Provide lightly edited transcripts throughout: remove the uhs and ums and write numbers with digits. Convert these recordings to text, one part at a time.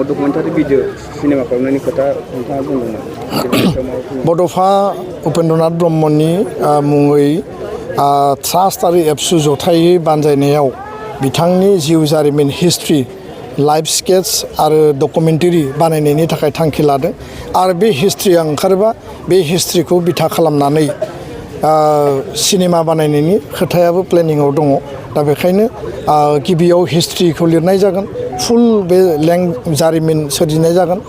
Documentary video cinema खालामनायनि खोथा नोंथाङा बुंदोंमोन बड'फा उपेन्द्रनाथ ब्रह्मनि मुङै ट्रास्ट आरो एबसु जथायै बानजायनायाव बिथांनि जिउ जारिमिन हिस्ट्रि लाइफ स्केट्स आरो डकुमेन्टारि बानायनायनि थाखाय थांखि लादों आरो बे हिस्ट्रिया ओंखारोबा बे हिस्ट्रिखौ बिथा खालामनानै सिनेमा बानायनायनि खोथायाबो प्लेनिंआव दङ दा बेखायनो गिबियाव हिस्ट्रिखौ लिरनाय जागोन फुल बे जारिमिन सोरजिनाय जागोन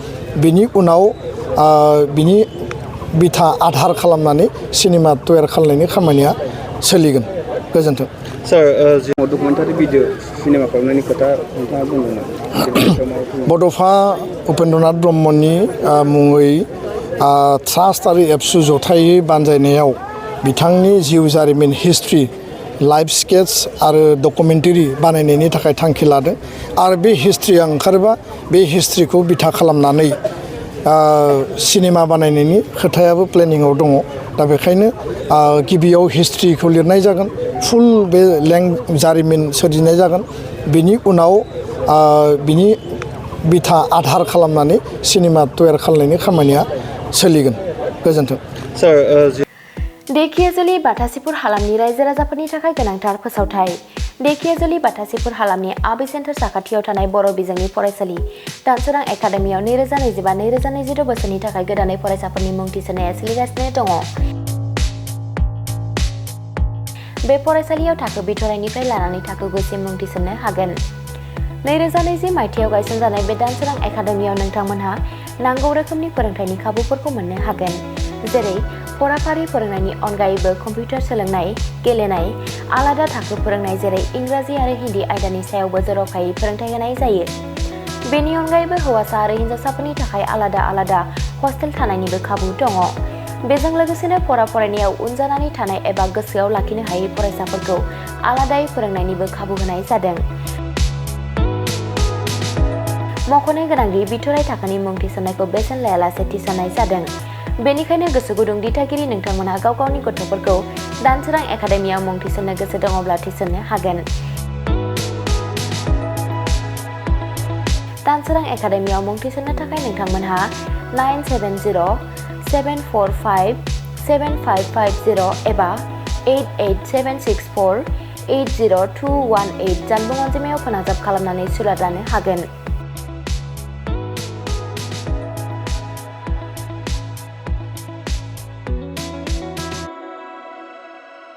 बिनि उनाव बिनि बिथा आधार खालामनानै सिनेमा तयार खालामनायनि खामानिया सोलिगोन गोजोन्थों सार डकुमेन्टारि भिडिअ सिनेमा खालामनायनि खोथा नोंथाङा बुंदोंमोन बड'फा उपेन्द्रनाथ ब्रह्मनि मुङै ट्रास्ट आरो एबसु जथायै बानजायनायाव बिथांनि जिउ जारिमिन हिस्ट्रि लाइफ स्केट्स आरो डकुमेन्टारि बानायनायनि थाखाय थांखि लादों आरो बे हिस्ट्रिया ओंखारोबा बे हिस्ट्रिखौ बिथा खालामनानै सिनेमा बानायनायनि खोथायाबो प्लेनिंआव दङ दा बेखायनो गिबियाव हिस्ट्रिखौ लिरनाय जागोन फुल बे जारिमिन सोरजिनाय जागोन बिनि उनाव बिनि बिथा आधार खालामनानै सिनेमा तयार खालामनायनि खामानिया सोलिगोन गोजोन्थों सार देखियाजुलि बाथासिपुर हालामनि रायजो राजाफोरनि थाखाय गोनांथार फोसावथाय देखियाजुलि बाथासिपुर हालामनि आबै सेन्टार साखाथियाव थानाय बर' बिजोंनि फरायसालि दानसोरां एकाडेमियाव 2025-2026 बोसोरनि थाखाय गोदानै फरायसाफोरनि मुं थिसननाया सोलिगासिनो दङ। बे फरायसालियाव थाखो बिथराइनिफ्राय लानानै थाखो 9 मुं थिसननो हागोन। 2020 मायथाइयाव गायसनजानाय बे दानसोरां एकाडेमियाव नोंथांमोनहा नांगौ रोखोमनि फोरोंथायनि खाबुफोरखौ मोननो हागोन, जेरै फराफारि फोरोंनायनि अनगायैबो कम्पिउटार सोलोंनाय, गेलेनाय, आलादा थाखो फोरोंनाय जेरै इंराजि आरो हिन्दी आयदानि सायावबो जर'खायै फोरोंथाय होनाय जायो। बेनि अनगायैबो हौवासा आरो हिन्जावसाफोरनि थाखाय आलादा हस्टेल थानायनिबो खाबु दङ। बेजों लोगोसेनो फरायनायाव उन जानानै थानाय एबा गोसोआव लाखिनो हायै फरायसाफोरखौ आलादायै फोरोंनायनिबो खाबु होनाय जादों। मख'नो गोनांदि बिथराइ थाखोनि मुं थिसननायखौ बेसेन लायालासे थिसननाय जादों। बेनिखायनो गोसो गुदुं दिथागिरि नोंथांमोनहा गाव गावनि गथ'फोरखौ दानसोरां एकाडेमियाव मुं थिसननो गोसो दङब्ला थिसननो हागोन। दानसोरां एकाडेमियाव मुं थिसननो थाखाय नोंथांमोनहा 9704557550 एबा 88764802118 जानबुं अनजिमायाव फोनांजाब खालामनानै सुलाद लानो हागोन।